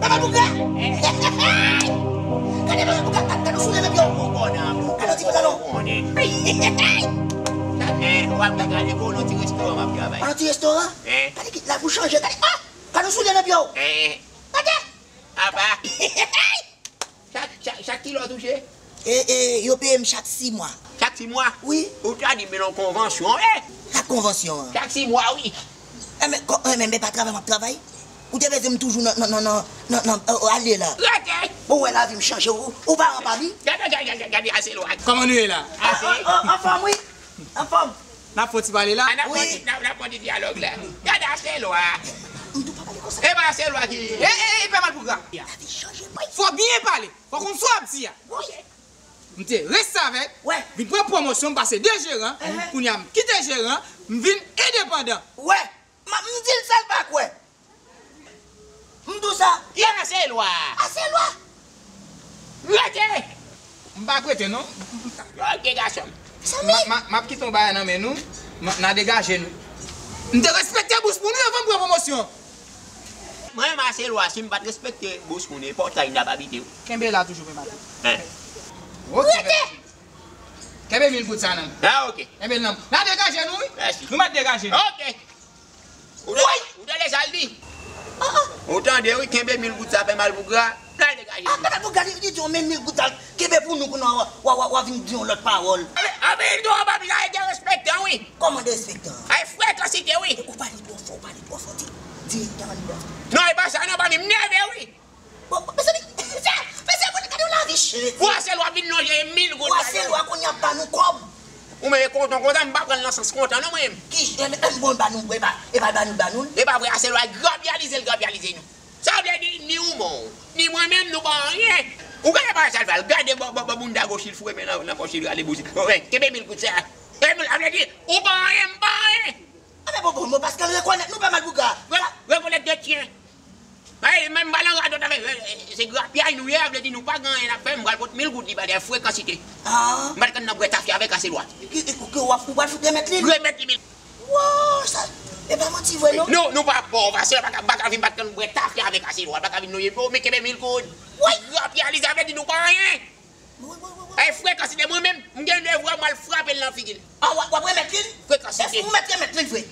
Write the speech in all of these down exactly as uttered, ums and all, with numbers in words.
Papa Bougra! Gade Papa Bougra, gade, gade yon soulye nan pye w. Gade yon ti pantalon. Gade yon ti restoran m ap travay. Gade yon ti restoran? Gade ki la pou chanje, gade. Ah! Gade yon soulye nan pye w. Gade! Apa! Chak, chak, chak kilè w touche? E, e, yo peye m chak sis mwa. Chak sis mwa? Wi. Ou ta di m nan konvansyon, e? Sa konvansyon an? Chak sis mwa, wi. Enben, kò, enben, men pa travay m ap travay. Ou te bezwen m toujou nan, nan, nan, nan, nan, nan, o, ale la. Rete! Bon, ou wè lavi m chanje, ou, ou pa anba li? Gade, gade, gade, gade, ase lwa. Kòman nou ye la? Ase. O, o, anfòm, wi. Anfòm. N ap fè yon ti pale la? A, n ap fè yon ti, n ap, n ap fè yon ti dyalòg la. Gade ase lwa. M tou pa pale konsa. E pa ase lwa ki. E, e, e, pa mal pou gra. Lavi chanje, wi. Fò w byen pale. Fò w konn sa w ap di a. Wi. M te restavèk, wè, vin pran pwomosyon, m pase de jeran, kounye a m kite jeran, m vin endepandan. Wè, m, m di l sa l pa kwè. M di w sa. Ki ase lwa? Ase lwa. Rete! M pa prete non. Ok, gason m. Mezanmi! M a, m a, m ap kite yon bagay nan men nou, m a, n a degaje nou. M te respekte bous pou nou anvan m pran pwomosyon. Mwen, m ase lwa, si m pa t respekte bous moun, e pòtay n ap abite wi. Kenbe la toujou, men maten. Hein. Ok. Kenbe mil goud sa nan. Ah, ok. Kenbe l nan. N a degaje nou, wi. Mèsi. Nou mèt degaje nou. Ok. Ou tande, ou tande sa l di? Ou tande, wi, kenbe mil goud sa fè mal pou gra. N a degaje nou. Ah, pa pou gade, li di yon mil, mil goud sa, kenbe pou nou, pou nou, w a, w a, w a vin di yon lòt pawòl. Anben, anben, nou pa bezwen derespektan, wi. Kòman derespektan? Ay, frekansite, wi. Ou pale twò fò, ou pale twò fò, ti. Direktè, pale twò fò. Non, e pa sa, non, pa menm nève, wi. Bon, mezanmi, mesye, mesye, moun gade yon lavi cheri. Ou ase lwa vin lonje mil goud. Ou ase lwa kounye a ba nou kòb. Ou menm e kontan, kontan, m pa pran l nan sans kontan non mwen menm. Ki, e, e, bon, ba nou, e pa, e pa ba nou, ba nou. E pa vre, ase lwa grapyalize l grapyalize nou. Sa vle di, ni ou mò, ni mwen menm, nou pa anyen. Ou gade pa sa l fè, gade bò, bò, bò bounda goch li, foure men nan, nan pòch li, rale bouzen. Wè, kenbe mil goud sa. E, sa vle di, ou pa anyen, m pa anyen. Anben bon, bon, bon, paske l rekonèt nou pa mal pou gra. Re-, rekonèt de tyen. Ay, menm pa nan radòt avè, e, e, se grapyay nou ye, vle di nou pa gen anyen n ap fè, m pral pot mil goud li ba dèyè frekansite. Ah. M pa t konn nan bwè tafya avèk ase lwa. Ki, ki, ki w ap, ou pral fout remèt li? Remèt li mil. Wow, sa, e pa manti vre non. Nou, nou pa pòv, ase lwa pa ka, pa ka vin pa t konn bwè tafya avèk ase lwa, pa ka vin nou ye, men kenbe mil goud. Woy! Grapyalize avè di nou pa anyen. Ay, frekansite, mwen menm, m gen devwa, m al frape l nan figi l. Ah, w ap, w ap remèt li l? Frekansite. Èske ou mèt remèt li l vre?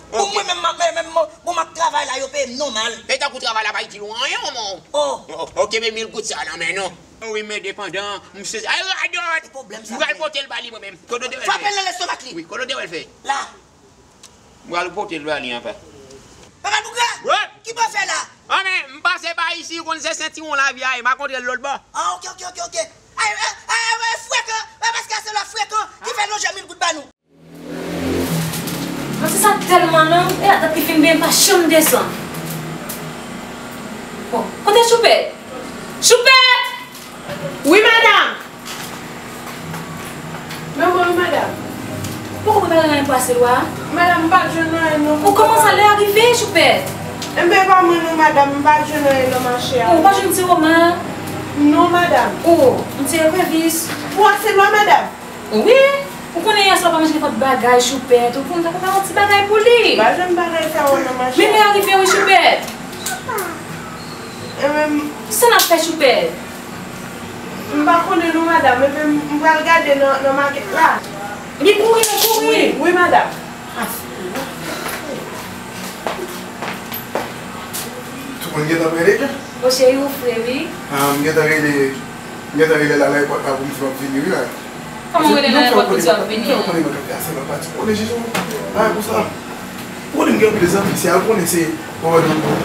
Pou mwen menm, m ap, men, men, bon, bon, m ap travay la, yo peye m nòmal. E tankou travay la pa itil ou anyen, mon. Oh. Oh, ok, men mil goud sa nan men nou. Wi, m endepandan, m sezi. Ay, radòt! Se pwoblèm sa. M pral pote l ba li mwen menm. Kote w te wè l fè? Frape l nan lestomak li. Wi, kote w te wè l fè? La. M pral pote l ba li anfen. Papa Bougra! Wi! Ki pa fè la? Anben, m pase pa isi, ou konn se sentiwon lavi a ye, m a kontre l lòt bò. Ah, ok, ok, ok, ok. Ay, ay, ay, ay, frekan, e paske se la frekan ki fè lonje mil goud ba nou. Mwen se sa tèlman non, e atant ki fin byen pa janm desann. Bon, kote Choupèt? Choupèt! Wi, madanm! Mwen, mwen, wi, madanm. Ou poko prepare anyen pou ase lwa a? Madanm, m pa t jwenn anyen non. Ou kòmanse lè a rive, Choupèt? Enben, e pa mwen non, madanm, m pa t jwenn anyen non, machè a. Ou pa jwenn ti woma? Non, madanm. Ou, yon ti ekrevis? Pou ase lwa, madanm? Wi, ou konnen yè swa pa manje nenpòt bagay, Choupèt, ou konnen ta konn fè yon ti bagay pou li. M pa jwenn bagay sa yo non, machè. Men lè a rive wi, Choupèt. Enben, sa n ap fè, Choupèt? M pa konnen non, madanm, enben, m pral gade nan, nan makèt la. Li kouri, li kouri. Wi, wi, madanm. Tout moun gentan prele? O cheri, ou fre, wi. Ah, m gentan rele, m gentan rele la, nan pòt la pou m di w ap vini, wi, la. Kòman w rele la, nan pòt pou di w ap vini? Ou konnen mwen kanpe ase nan pati. Ou konnen Jezi, bagay konsa. Ou konnen m gen anpil zanmi, se al konnen se, bon, bon, bon.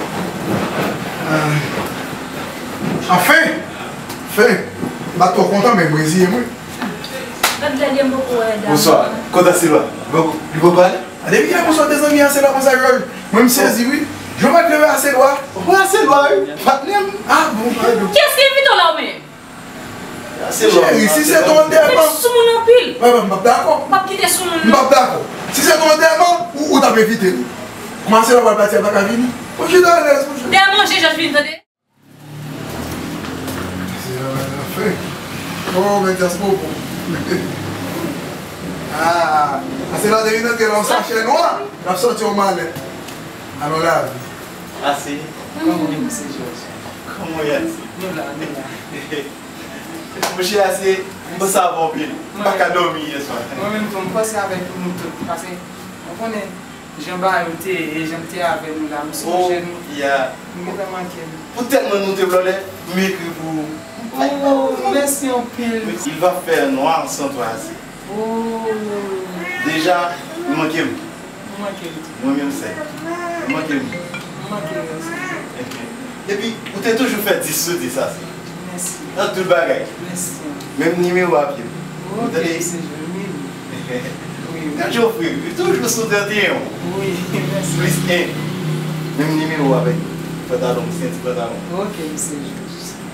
Ah. Anfen! Anfen! M pa t twò kontan, men m reziye mwen. Gad lè m poko wè dam. Bonswa. Kote Aselwa? Li poko ale? A, depi kilè bonswa de zanmi Aselwa konsa, Jòj? Mwen, m sezi, wi. Jòj pa t leve Aselwa. Ou Aselwa, wi. Patnè m. Ah, bon, padon. Kiyès ki envite w la, ou menm? Cheri, si se te yon antèman. Ou soumoun anpil. Mwen, mwen, m p ap dakò. M p ap kite soumoun, non. M p ap dakò. Si se te yon antèman, ou, ou t ap envite m. Kòman Aselwa pral pati, l pa ka vini? Mwen chita alèz, monchè. Dèyè manje, Jòj vin, tande. Se la, la, la, fè. Oh, men dyas popo. Ah, Aselwa te vin antre nan yon sachè nwa. L ap sòti yon malèt. Alò, lavi. Ase. Kòman ou ye, mesye Jòj? Kòman w ye, Asye? Nou la, nou la. Monchè Asye, m panse avè w anpil. M pa ka dòmi yè swa. Mwen menm tou, m panse avèk nou tout. Paske, ou konnen, jan bagay yo te ye, jan te avè nou la, m sonje nou. M gentan manke nou. Poutèt mwen nou te vle, m ekri pou ou. Oh, mèsi anpil. Il va faire noir sans toi, Asye. Oh. Deja, ou manke m. Ou manke m tou. Mwen menm sèl. Ou manke m. M manke w osi. Epi, ou te toujou fè dis sou dis, Asye. Mèsi. Nan tout bagay. Mèsi. Menm nimewo a pye m. Ok, misye Jemil. Wi, wi. Gad Jofre, li toujou sou trannteyen w. Wi, mèsi. Plis en. Menm nimewo avèk pantalon, senti pantalon. Ok, misye Jemil.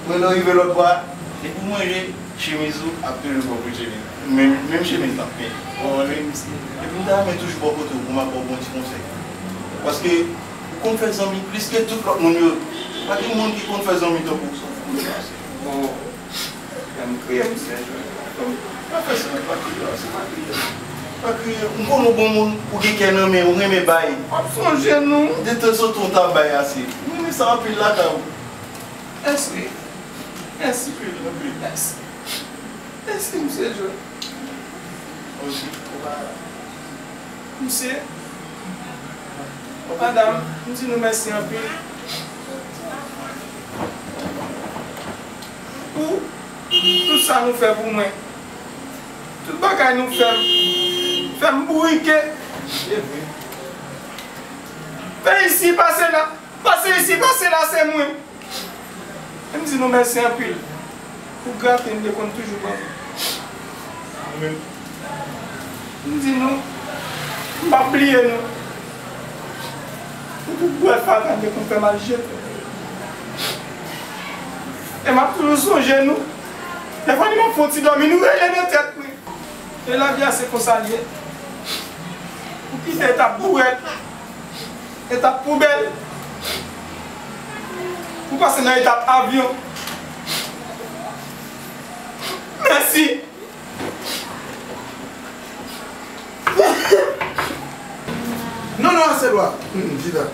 Mwen lè w rive lòt bò a, depi w manje, chemiz ou ap toujou bon pou chemiz. Menm, menm chemiz l ap penyen. Ou konprann wi? Epi m ta renmen toujou bò kote w pou m ap ba w bon ti konsèy. Paske ou konn fè zanmi plis ke tout lòt moun yo. Pa gen moun ki konn fè zanmi tankou w, sa w fè m pase. Bon, fè m kriye, misye Jòj. Pa fè sa, pa kriye, se pa kriye. Pa kriye. M konnen w bon moun, ou gen kè nan men, ou renmen bay. M ap sonje nou. Detanzantan w ta bay Asye. M renmen sa anpil lakay ou. Mèsi. Mèsi. Mèsi. Mèsi, misye Jòj. Misye, madanm, m di nou mèsi anpil pou tout sa nou fè pou mwen. Tout bagay nou fè m, fè m bourike. Fè isi pase la. Pase isi, pase la, se mwen. E m di nou mèsi anpil pou grate n te konn toujou ban mwen. M di nou, m p ap bliye nou. Pou tout bwèt fatra n te konn fè m al jete. E m ap toujou sonje nou. Dèfwa ni m ap fè yon ti dòmi, nou rele nan tèt mwen. E lavi a se konsa l ye. Ou kite etap bouwèt, etap poubèl, ou pase nan etap avyon. Mèsi. Non, non, Aselwa. Hmm, chita.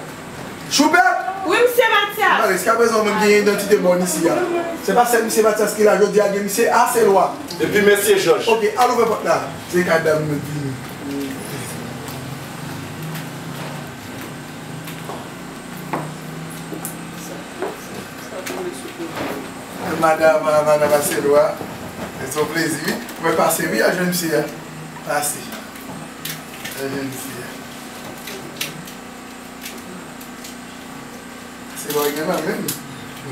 Choupèt! Wi, msye Matyas. Gade, jiskaprezan ou menm gen idantite mòn isi a. Se pa sèl msye Matyas ki la jodi a, gen msye Aselwa. Epi mesye Jòj. Ok, al ouvè pòt la. Se kay dam nan vini. Madanm, madanm Aselwa. Se yon plezi, wi. Mwen pase, wi, al jwenn msye a. Pase. Al jwenn msye a. Se lwa gen nan menm.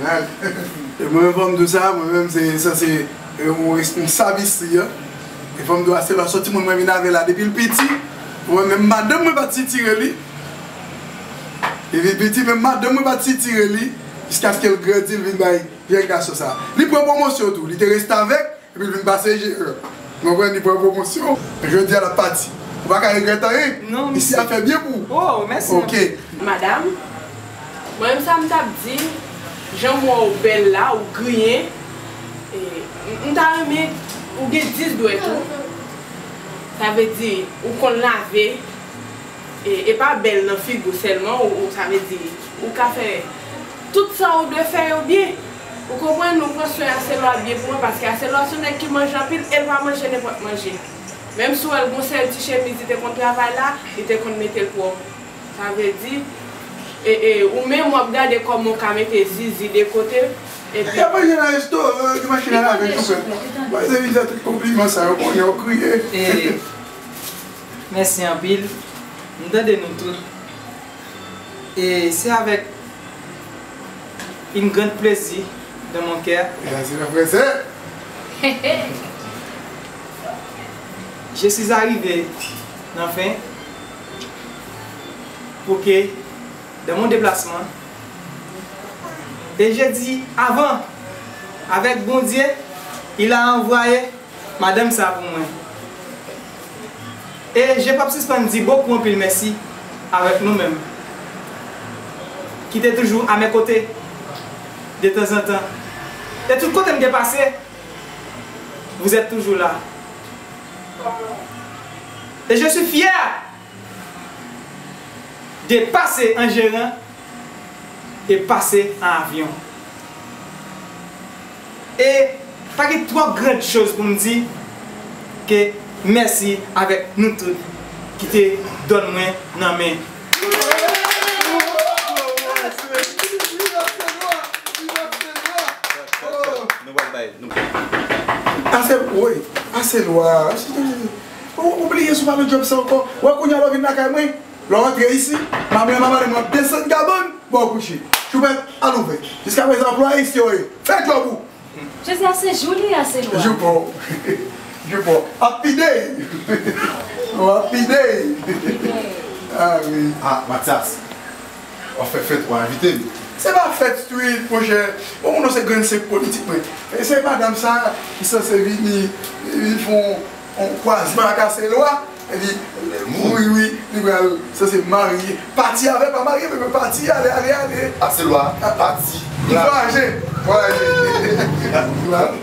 Nan. E mwen menm fò m di w sa, mwen menm se sanse yon responsab isi an. E fò m di w a se lwa sòti moun mwen vin avè la depi l piti. Mwen menm madanm mwen pa t sitire li. Depi l piti, menm madanm mwen pa t sitire li. Jiskaske l grandi, l vin bay jèn gason sa. Li pran pwomosyon tou, li te reste avèk. Epi l vin pase jeran. Ou konprann, li pran pwomosyon. Jodi a l ap pati. Ou pa ka regrèt anyen. Non, isi a fè byen pou ou. Oh, mèsi. Ok. Madanm, mwen menm sa m t ap di, jan m wè w bèl la, ou griyen, e, m, m ta renmen ou gen dis dwèt ou. Sa vle di, ou konn lave, e, e pa bèl nan figi w sèlman, ou, ou, sa vle di, ou ka fè tout sa ou dwe fè yo byen. Ou konprann, nou pran swen Aselwa byen pou mwen, paske Aselwa se yon nèg ki manje anpil e l pa manje nenpòt manje. Menm si w wè l gon sèl ti chemiz li te konn travay la, li te konn mete l pwòp. Sa vle di, e, e, ou menm w ap gade kòman w ka mete zizi de kote, epi. Y ap manje nan restoran, gen machin a lave tou, frè. Mwen, se vin fè tout konpliman sa yo, konnen w kriye. E, mèsi anpil. M tande nou tout. Et c'est avec une grande plaisir dans mon cœur. Gracias, profesor. Je suis arrivé, enfin, pour que dans mon déplacement, et je dis avant, avec Bondye, il a envoyé madanm sa pou mwen. E je p ap sispann di bokou anpil mèsi avèk nou menm ki te toujou a mes côtés de temps en temps. E tout kote m te pase, vous êtes toujours là. Et je suis fier de passer en gérant et passer en avion. E pa gen twòp grand choz pou m di ke mèsi avèk nou tout ki te donn mwen nan men. Ase, woy, ase lwa. Ou, ou bliye sou pale djòb sa ankò. Wè kounye a lè w vin lakay mwen, lè w rantre isi, manmi an pa pale mwen ap desann kabann, ba w kouche. Choupèt, al ouvè. Jiskaprezan anplwaye isi yo ye. Fè djòb ou. Jodi a se jou li a, se lwa. Jou pa w. Jou pa w. Happy day. Oh, happy day. Ah wi. Ah, Mathias. W ap fè fèt, w a envite m. Se pa fèt street, monchè. Bon, moun nan se grenn sèk politik, men. E se madanm sa ki sanse vini, vin fè yon, yon kwazman ak Aselwa. Epi, wi, wi, li pral sanse marye. Pati avè, pa marye, men pati, ale, ale, ale. Aselwa, pati. Vwayaje, vwayaje.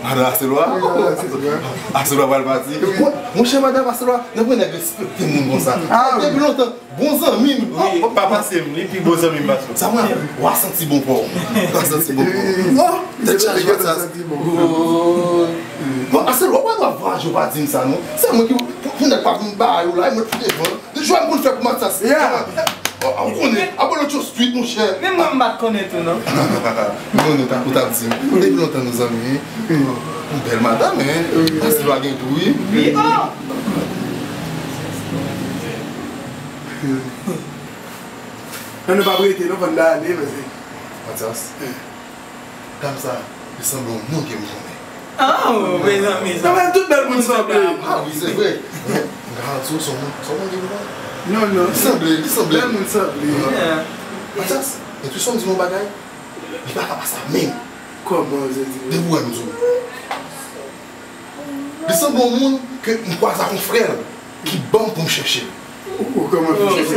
Madanm Aselwa? Wi, madanm Aselwa. Aselwa pral pati. Mon, monchè, madanm Aselwa, nan pwen nèg respekte moun konsa. Ah, wi. Depi lontan, bon zanmi m. Wi, pa pase m, li pi bon zanmi m pase w. Sa mwen, w a santi bon pa w. W a santi bon pa w. Oh, tèt chaje, w a santi bon. Bon, Aselwa, w a vwayaje, w pa di m sa non. Se mwen ki, pou, pou nèg pa vin ba yo la, e mwen ki devan. De jwa m konn fè pou Mathias. Yeah. Ou konnen, ap lòt yo street, monchè. Menm mwen m pa t konnen tou non. M konnen, tankou w t ap di m. Depi lontan nou zanmi, wi. Yon bèl madanm, hein. Wi. Aselwa gen tou, wi. Wi, oh. Ann, nou p ap rete non, fò n ta ale, paske Mathias, dam sa, li sanble yon moun ke m konnen. Oh, mezanmi. Non, men tout bèl moun sanble. Ah wi, se vre. M garanti w, se yon moun, se yon moun ke m konnen. Non, non. Li sanble, li sanble. Bèl moun sanble. Yeah. Mathias, entwisyon m di m yon bagay, li pa ka pase a menm. Kòman, Zezi? Depi w wè m di w. Li sanble yon moun ke m kwaze ak yon frè l ki ban m pou m chèche l. Ou, ou kòman fè chèche l?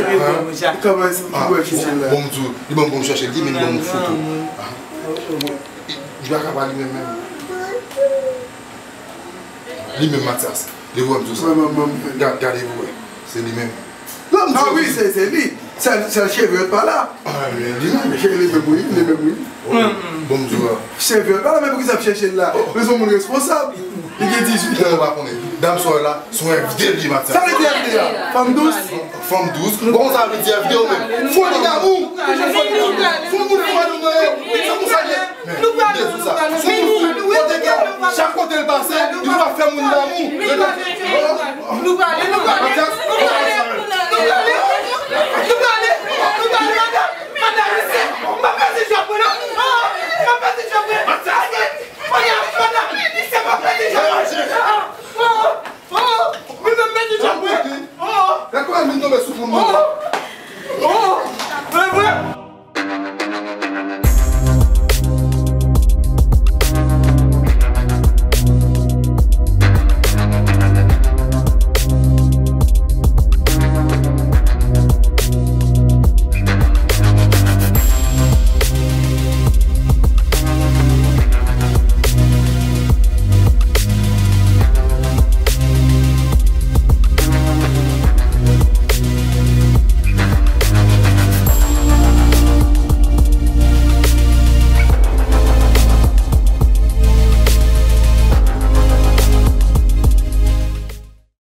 Kòman ki pou chèche l la? Bon, m di w, li ban m pou m chèche l, li menm ban m yon foto. Li pa ka pa li menm menm. Li menm Mathias. Depi w wè m di w sa. Gad, gade pou w wè. Se li menm. Ah wi, se, se li. Sèl, sèl cheve yo t pa la. Ah, men li menm. Li menm, wi, li menm, wi. Bon, m di w la. Cheve yo t pa la, men poukisa ap chèche l la? Men se yon moun responsab. Li gen dizuit an. Mwen pa konnen. Dam sa w wè la, se yon F D li ye, Mathias. Sa vle di F D a? Fanm dous? Fanm dous. Bon, sa vle di F D ou menm. Foli damou. Foli damou. Fò moun fò damou. Se konsa l ye. Men, m te di w sa. Se yon moun fou. Kote ke, chak kote l pase, li toujou ap fè moun damou. Nou prale, nou prale. Mathias,